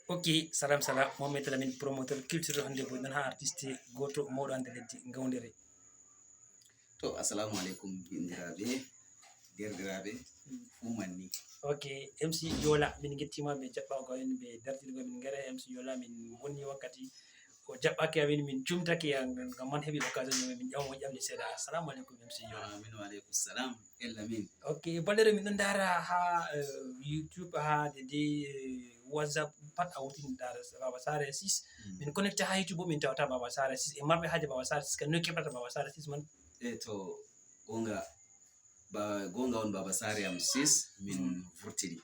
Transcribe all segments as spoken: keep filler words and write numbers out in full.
Ok, salam salam, Mohamed Lamine, promoteur culturel, hannde boy ɗon ha artiste goto mawɗo hannde leddi Ngawdere. To, assalamu aleykum, banndiraaɓe, deerɗiraaɓe, fuu manni. Ok, M C Yola, min ngettima be jaɓɓago en, be dartingo min ngara. M C Yola, min wonni wakkati o jaɓɓaki amin, min cumtaki, ngam man heɓi occasion, min ƴama mo ƴamde seeɗa. Assalamu aleykum, M C Yola. Amin wa aleykum salam. Ella min. Ok, baɗere min ɗon ndara ha eh, YouTube, ha de de eh, WhatsApp, pat a wurtini ndara Baba Sare six. Min connecté ha YouTube bo, min tawata Baba Sare six. E marɓe haje Baba Sare six, kan noy keɓata Baba Sare six man? E to, gonga, ba gonga on, Baba Sare am six min vurtini.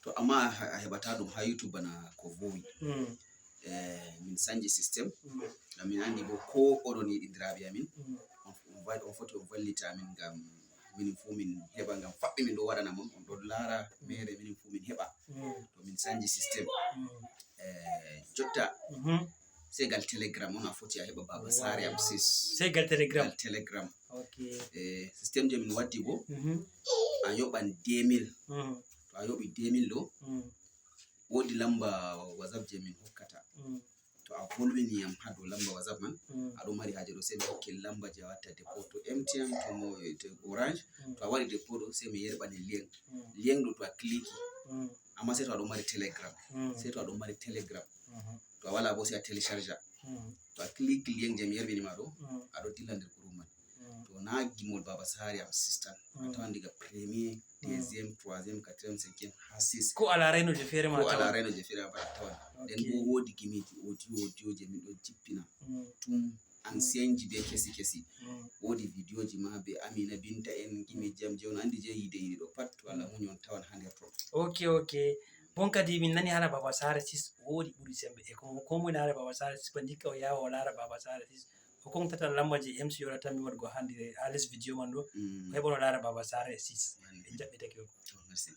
To, amma a heɓata ɗum ha YouTube bana ko vowi. Eh, min sanji système. Ngam min andi bo ko oɗon yiɗindiraaɓe amin, on, on foti on vallita amin, ngam minin fuu min heɓa, ngam faɓɓi min ɗo waɗana mon, on ɗon laara mere, minin fuu min heɓa. To, min sanji système. Eh, jotta, sey gal Telegram on a foti a heɓa Baba Sare am six. Sey gal Telegram. Gal Telegram. Ok. Eh, système je min waddi bo, a yoɓan deux mille. To a yoɓi deux mille ɗo, woodi lamba WhatsApp je min hokkata. To a volwini yam ha dow lamba WhatsApp man, aɗo mari haje ɗo, sey mi hokke lamba je a watta dépôt to M T N, to mo to Orange. To a waɗi dépôt ɗo, sey mi yerɓane lien. Lien ɗo, to a clique, amma sey to aɗo mari Telegram. Sey to aɗo mari Telegram. To a wala bo, sey a télécharge. To a clique lien je mi yerɓini ma ɗo, aɗo dilla nder groupe man. To na gimol Baba Sare am six tan, a tawan diga premier, deuxième, troisième, quatrième, cinquième, ha six. Ko ala reno je feere ma. Ko ala reno je feere ma, a tawan. Nden bo woodi gimiji audio audio je min ɗo jippina. Tum ancien ji be kesi kesi. Woodi video ji ma be Amina Binta en, gimiji am je on andi, je yiide yiide ɗo pat, to Allah muñi on tawan ha nder ton. Ok, ok. Bon, kadi min nani hala Baba Sare six woodi ɓuri sembe. E ko ko mo hala Baba Sare six, ba ndikka o yawa o laara Baba Sare six. O kon tata lamba je M C Yola tammi waɗugo hande ha les video man ɗo. O heɓa o laara Baba Sare six. En jaɓɓitake on. To, merci.